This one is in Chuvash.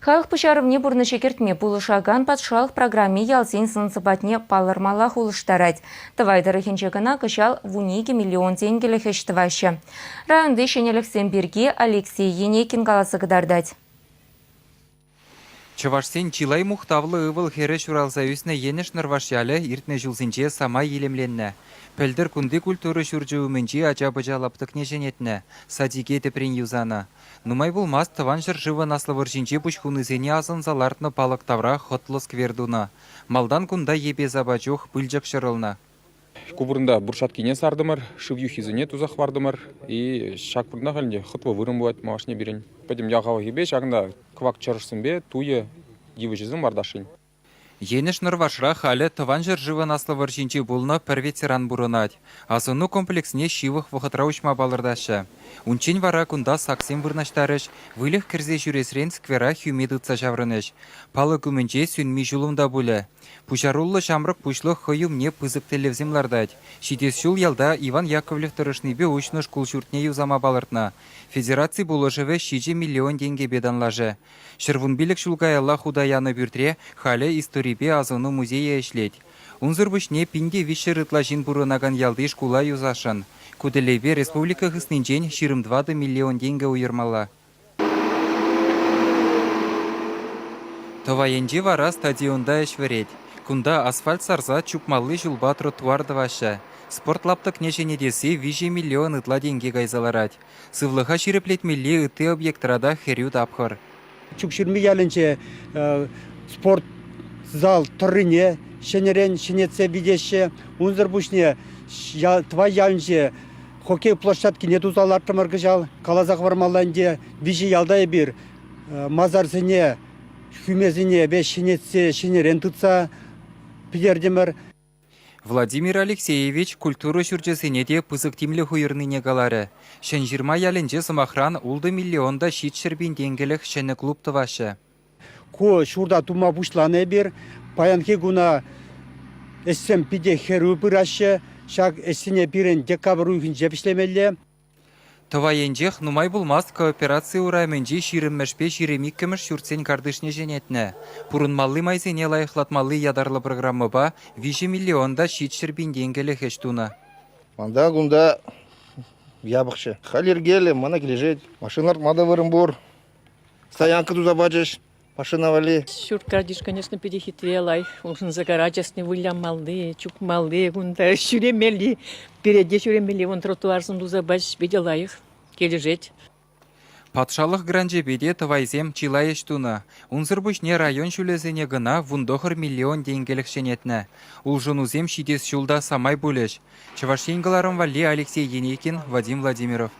Халӑх пуҫарӑвне пурнӑҫа кӗртме пулӑшакан патшалӑх программи ялсен сӑн-сӑпатне палӑрмаллах улӑштарать. Тӑвай тӑрӑхӗнче кӑна кӑҫал 12 миллион тенкӗлӗх ӗҫ тӑваҫҫӗ. Районти ҫӗнӗлӗхсем пирки Алексей Енейкин каласа кӑтартать. Чӑвашсен чылай мухтавлӑ ывӑл-хӗрӗ ҫуралса ӳснӗ Енӗш Нӑрваш ялӗ иртнӗ ҫулсенче самай илемленнӗ. Пӗлтӗр кунти культура ҫурчӗ умӗнчи ача-пӑча лаптӑкне ҫӗнетнӗ, садике тӗпрен юсанӑ. Нумай пулмасть Тӑван ҫӗршывӑн Аслӑ вӑрҫинче пуҫ хунисене асӑнса лартнӑ палӑк тавра хӑтлӑ сквер тунӑ. Малтан кунта йӗпе-сапа чух пылчӑк ҫӑрӑлнӑ. Ку вырӑнта брусчаткине сартӑмӑр, шыв юххисене туса хӑвартӑмӑр. И ҫак вырӑнта халь ӗнтӗ хӑтлӑ вырӑн пулать малашне пирӗн. Пӗтӗм ял халӑхӗпе ҫакӑнта кӑвак чӑрӑшсемпе туйӑ йывӑҫӗсем лартасшӑн. Енӗш Нӑрвашра халӗ Тӑван ҫӗршывӑн Аслӑ вӑрҫинче пулнӑ пӗр ветеран пурӑнать. Асӑну комплексне ҫывӑх вӑхӑтра уҫма палӑртаҫҫӗ. Унччен вара кунта саксем вырнаҫтарӗҫ, выльӑх кӗрсе ҫӳресрен сквера хӳме тытса ҫаврӑнӗҫ. Палӑк умӗнче сӳнми ҫулӑм та пулӗ. Пуҫаруллӑ ҫамрӑк пуҫлӑх хӑй умне пысӑк тӗллевсем лартать. Ҫитес ҫул ялта Иван Яковлев тӑрӑшнипе уҫнӑ шкул ҫуртне юсама палӑртнӑ. Федераци пулӑшӑвӗ 7 миллион тенкӗпе танлашӗ. 115 ҫул каялла хута янӑ пӳртре халӗ историпе асӑну музейӗ ӗҫлет. Унсӑр пуҫне 1300 ытла ҫын пурӑнакан ялти шкула юсасшӑн. Ку тӗллевпе республика хыснинчен 24 миллион тенкӗ уйӑрмалла. Тӑвайӗнче вара стадионта ӗҫ вӗрет. Кунта асфальт сарса чупмалли ҫулпа тротуар тӑваҫҫӗ. Спорт лаптӑкне ҫӗнетесси 3 миллион ытла тенкӗ кайса ларать. Сывлӑха ҫирӗплетмелли ытти объектра та хӗрӳ тапхӑр. Чӳкҫырми ялӗнче спорт зал тӑррине ҫӗнӗрен ҫӗнетсе витеҫҫӗ. Унсӑр пуҫне Тӑвай ялӗнче хоккей площадкине туса лартрӑмӑр кӑҫал. Каласа хӑвармалла ӗнтӗ, виҫӗ ялта эпир масарсене, хӳмесене ҫӗнетсе ҫӗнӗрен тытса пӗтертӗмӗр. Владимир Алексеевич культура ҫурчӗсене те пысӑк тимлӗх уйӑрнине каларӗ. Ҫӗнҫырма ялӗнче, сӑмахран, ултӑ миллион та 700 пин тенкӗлӗх ҫӗнӗ клуб тӑваҫҫӗ. Ку ҫурта тума пуҫланӑ эпир. Паянхи куна ӗҫсем питӗ хӗрӳ пыраҫҫӗ. Ҫак ӗҫсене пирӗн декабрь уйӑхӗнче вӗҫлемелле. Тӑвайӗнчех нумай пулмасть Коопераци урамӗнчи ҫирӗммӗшпе 22-мӗш ҫуртсен картишне ҫӗнетнӗ. Пурӑнмалли майсене лайӑхлатмалли ятарлӑ программӑпа 3 миллион та 700 пин тенкӗлӗх ӗҫ тунӑ. Манда кунта япӑхчӗ. Халь йӗркеллӗ, мана килӗшет. Машина лартма та вырӑн пур. Стоянка туса пачӗҫ машина валли. Ҫурт картиш, конечно, питӗ хитре, лайӑх улшӑнса кайрӗ. Ачасене вылямалли, чупмалли, кунта ҫӳремелли, перете ҫӳремелли, вон тротуарсем туса пачӗҫ, питӗ лайӑх, килӗшет. Патшалӑх гранчӗпе те тӑвайсем чылай ӗҫ тунӑ. Унсӑр пуҫне район ҫулӗсене кӑна 19 миллион тенкӗлӗх ҫӗнетнӗ. Улшӑнусем ҫитес ҫул та самай пулӗҫ. Чӑваш Ен кӑларӑм валли Алексей Енейкин, Вадим Владимиров.